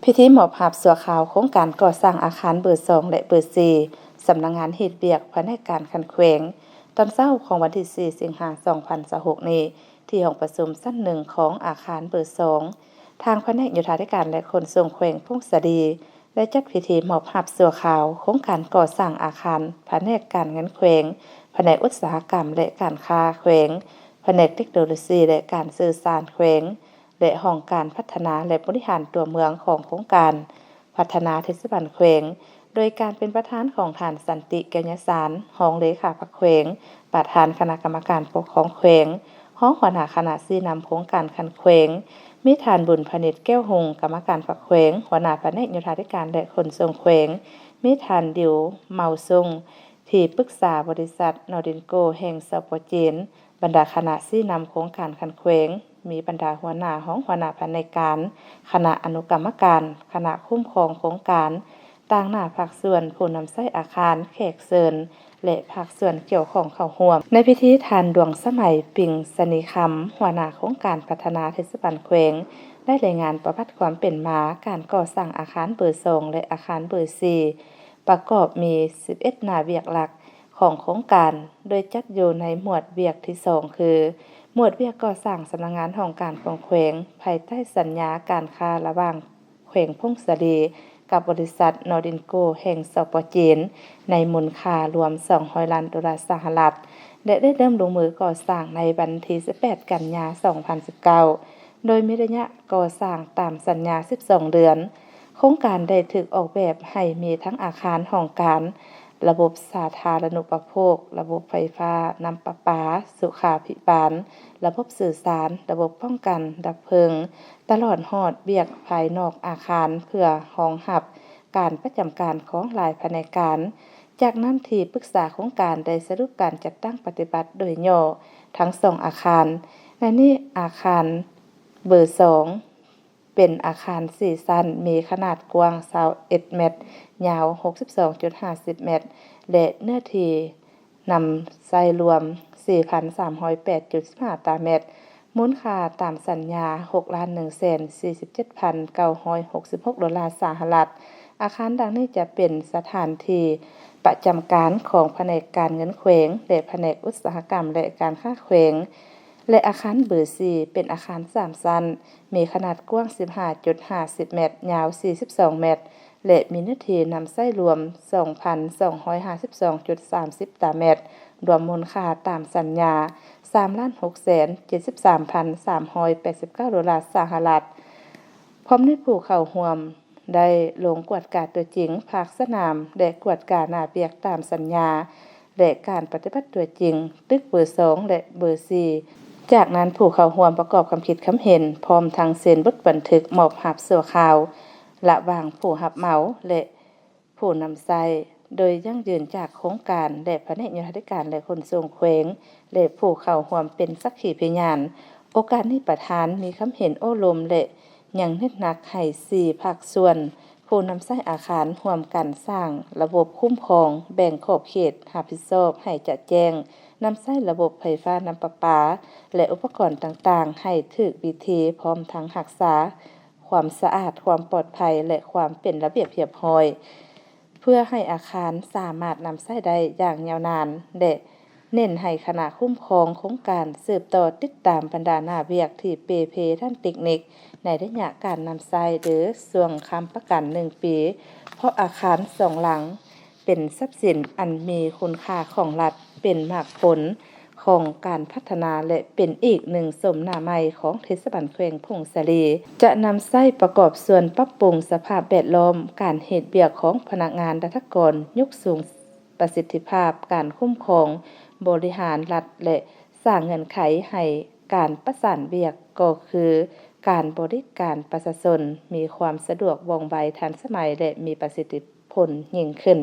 ພິທີມອບຮັບຊົ່ວຄາວໂຄງການກໍ່ສ້າງອາຄານເບີສອງ ແລະ ເບີສີ່ ສຳນັກງານເຮັດວຽກພະແນກການຄັນແຂວງ ຕອນເຊົ້າຂອງວັນທີສີ່ ສິງຫາ ສອງພັນຊາວຫົກນີ້ ທີ່ຫ້ອງປະຊຸມຊັ້ນໜຶ່ງຂອງອາຄານເບີສອງ ທາງພະແນກໂຍທາທິການ ແລະ ຂົນສົ່ງແຂວງຜົ້ງສາລີ ໄດ້ຈັດພິທີມອບຮັບຊົ່ວຄາວໂຄງການກໍ່ສ້າງອາຄານພະແນກການເງິນແຂວງ, ພະແນກອຸດສາຫະກຳ ແລະ ການຄ້າແຂວງ, ພະແນກເຕັກໂນໂລຊີ ແລະ ການສື່ສານແຂວງ ແລະ ຫ້ອງການພັດທະນາ ແລະ ບໍລິຫານຕົວເມືອງຂອງໂຄງການພັດທະນາເທດສະບານແຂວງ ໂດຍການເປັນປະທານຂອງທ່ານ ສັນຕິ ແກ້ວຍະສານ ຮອງເລຂາພັກແຂວງ, ປະທານຄະນະກຳມະການປົກຄອງແຂວງ, ຮອງຫົວໜ້າຄະນະຊີ້ນຳໂຄງການຂັ້ນແຂວງ, ມີທ່ານ ບຸນພະນິດ ແກ້ວຮຸ່ງ ກຳມະການພັກແຂວງ, ຫົວໜ້າພະແນກໂຍທາທິການ ແລະ ຂົນສົ່ງແຂວງ, ມີທ່ານ ດິວ ເມົາຊົງ ທີ່ປຶກສາບໍລິສັດ ນໍດິນໂກ ແຫ່ງ ສປ ຈີນ, ບັນດາຄະນະຊີ້ນຳໂຄງການຂັ້ນແຂວງ, ມີບັນດາຫົວໜ້າ, ຮອງຫົວໜ້າພະແນກການ, ຄະນະອະນຸກຳມະການ, ຄະນະຄຸ້ມຄອງໂຄງການ, ຕາງໜ້າພາກສ່ວນ, ຜູ້ນຳໃຊ້ອາຄານ, ແຂກເຊີນ ແລະ ພາກສ່ວນກ່ຽວຂ້ອງເຂົ້າຮ່ວມ. ໃນພິທີ, ທ່ານ ດວງສະໄໝ ປິງສະນີຄຳ ຫົວໜ້າໂຄງການພັດທະນາເທດສະບານແຂວງ ໄດ້ລາຍງານປະຫວັດຄວາມເປັນມາການກໍ່ສ້າງອາຄານເບີສອງ ແລະ ອາຄານເບີສີ່ ປະກອບມີສິບເອັດໜ້າວຽກຫຼັກຂອງໂຄງການ, ໂດຍຈັດຢູ່ໃນໝວດວຽກທີສອງ ຄື ໝວດວຽກກໍ່ສ້າງສຳນັກງານຫ້ອງການຂອງແຂວງ ພາຍໃຕ້ສັນຍາການຄ້າລະຫວ່າງແຂວງຜົ້ງສາລີ ກັບບໍລິສັດ ນໍດິນໂກ ແຫ່ງ ສປ ຈີນ ໃນມູນຄ່າລວມສອງຮ້ອຍລ້ານໂດລາສະຫະລັດ ແລະ ໄດ້ເລີ່ມລົງມືກໍ່ສ້າງໃນວັນທີສິບແປດ ກັນຍາ ສອງພັນສິບເກົ້າ ໂດຍມີໄລຍະກໍ່ສ້າງຕາມສັນຍາສິບສອງເດືອນ. ໂຄງການໄດ້ຖືກອອກແບບໃຫ້ມີທັງອາຄານຫ້ອງການ, ລະບົບສາທາລະນຸປະໂພກ, ລະບົບໄຟຟ້າ, ນ້ຳປະປາ, ສຸຂາພິບານ, ລະບົບສື່ສານ, ລະບົບປ້ອງກັນ, ດັບເພີງ, ຕະຫຼອດຮອດວຽກພາຍນອກອາຄານ ເພື່ອຮອງຮັບການປະຈຳການຂອງຫຼາຍພະແນກການ. ຈາກນັ້ນ, ທີ່ປຶກສາໂຄງການໄດ້ສະຫຼຸບການຈັດຕັ້ງປະຕິບັດໂດຍຫຍໍ້ທັງສອງອາຄານ. ໃນນີ້, ອາຄານເບີສອງ ເປັນອາຄານສີ່ຊັ້ນ, ມີຂະໜາດກວ້າງຊາວເອັດແມັດ, ຍາວຫົກສິບສອງຈຸດຫ້າສິບແມັດ ແລະ ເນື້ອທີ່ນຳໃຊ້ລວມສີ່ພັນສາມຮ້ອຍແປດຈຸດສິບຫ້າຕາແມັດ, ມູນຄ່າຕາມສັນຍາຫົກລ້ານໜຶ່ງແສນສີ່ສິບເຈັດພັນເກົ້າຮ້ອຍຫົກສິບຫົກໂດລາສະຫະລັດ. ອາຄານດັ່ງນີ້ຈະເປັນສະຖານທີ່ປະຈຳການຂອງພະແນກການເງິນແຂວງ ແລະ ພະແນກອຸດສາຫະກຳ ແລະ ການຄ້າແຂວງ. ແລະ ອາຄານເບີສີ່ ເປັນອາຄານສາມຊັ້ນ, ມີຂະໜາດກວ້າງສິບຫ້າຈຸດຫ້າສິບແມັດ, ຍາວສີ່ສິບສອງແມັດ ແລະ ມີເນື້ອທີ່ນຳໃຊ້ລວມສອງພັນສອງຮ້ອຍຫ້າສິບສອງຈຸດສາມສິບຕາແມັດ, ລວມມູນຄ່າຕາມສັນຍາສາມລ້ານຫົກແສນເຈັດສິບສາມພັນສາມຮ້ອຍແປດສິບເກົ້າໂດລາສະຫະລັດ. ພ້ອມດ້ວຍຜູ້ເຂົ້າຮ່ວມ ໄດ້ລົງກວດກາຕົວຈິງພາກສະໜາມ ແລະ ກວດກາໜ້າວຽກຕາມສັນຍາ ແລະ ການປະຕິບັດຕົວຈິງ ຕຶກເບີສອງ ແລະ ເບີສີ່. ຈາກນັ້ນ, ຜູ້ເຂົ້າຮ່ວມປະກອບຄຳຄິດຄຳເຫັນ ພ້ອມທັງເຊັນບົດບັນທຶກມອບຮັບຊົ່ວຄາວ ລະຫວ່າງຜູ້ຮັບເໝົາ ແລະ ຜູ້ນຳໃຊ້ ໂດຍຢັ້ງຢືນຈາກໂຄງການ ແລະ ພະແນກໂຍທາທິການ ແລະ ຂົນສົ່ງແຂວງ ແລະ ຜູ້ເຂົ້າຮ່ວມເປັນສັກຂີພະຍານ. ໂອກາດນີ້, ປະທານມີຄຳເຫັນໂອ້ລົມ ແລະ ຍັງເນັ້ນໜັກໃຫ້ສີ່ພາກສ່ວນ ຜູ້ນຳໃຊ້ອາຄານຮ່ວມກັນສ້າງລະບົບຄຸ້ມຄອງ, ແບ່ງຂອບເຂດຮັບຜິດຊອບໃຫ້ຈະແຈ້ງ, ນຳໃຊ້ລະບົບໄຟຟ້າ, ນ້ຳປະປາ ແລະ ອຸປະກອນຕ່າງໆໃຫ້ຖືກວິທີ, ພ້ອມທັງຮັກສາຄວາມສະອາດ, ຄວາມປອດໄພ ແລະ ຄວາມເປັນລະບຽບຮຽບຮ້ອຍ ເພື່ອໃຫ້ອາຄານສາມາດນຳໃຊ້ໄດ້ຢ່າງຍາວນານ ແລະ ເນັ້ນໃຫ້ຄະນະຄຸ້ມຄອງໂຄງການສືບຕໍ່ຕິດຕາມບັນດາໜ້າວຽກທີ່ເປ່ເພທາງເຕັກນິກໃນໄລຍະການນຳໃຊ້ ຫຼື ຊ່ວງຄ້ຳປະກັນໜຶ່ງປີ, ເພາະອາຄານສອງຫຼັງເປັນຊັບສິນອັນມີຄຸນຄ່າຂອງລັດ, ເປັນໝາກຜົນຂອງການພັດທະນາ ແລະ ເປັນອີກໜຶ່ງຊົມໜ້າໃໝ່ຂອງເທດສະບານແຂວງຜົ້ງສາລີ. ຈະນຳໃຊ້ປະກອບສ່ວນປັບປຸງສະພາບແວດລ້ອມການເຮັດວຽກຂອງພະນັກງານລັດຖະກອນ, ຍົກສູງປະສິດທິພາບການຄຸ້ມຄອງບໍລິຫານລັດ ແລະ ສ້າງເງື່ອນໄຂໃຫ້ການປະສານວຽກ ກໍຄືການບໍລິການປະຊາຊົນມີຄວາມສະດວກ, ວ່ອງໄວ, ທັນສະໄໝ ແລະ ມີປະສິດທິຜົນຍິ່ງຂຶ້ນ.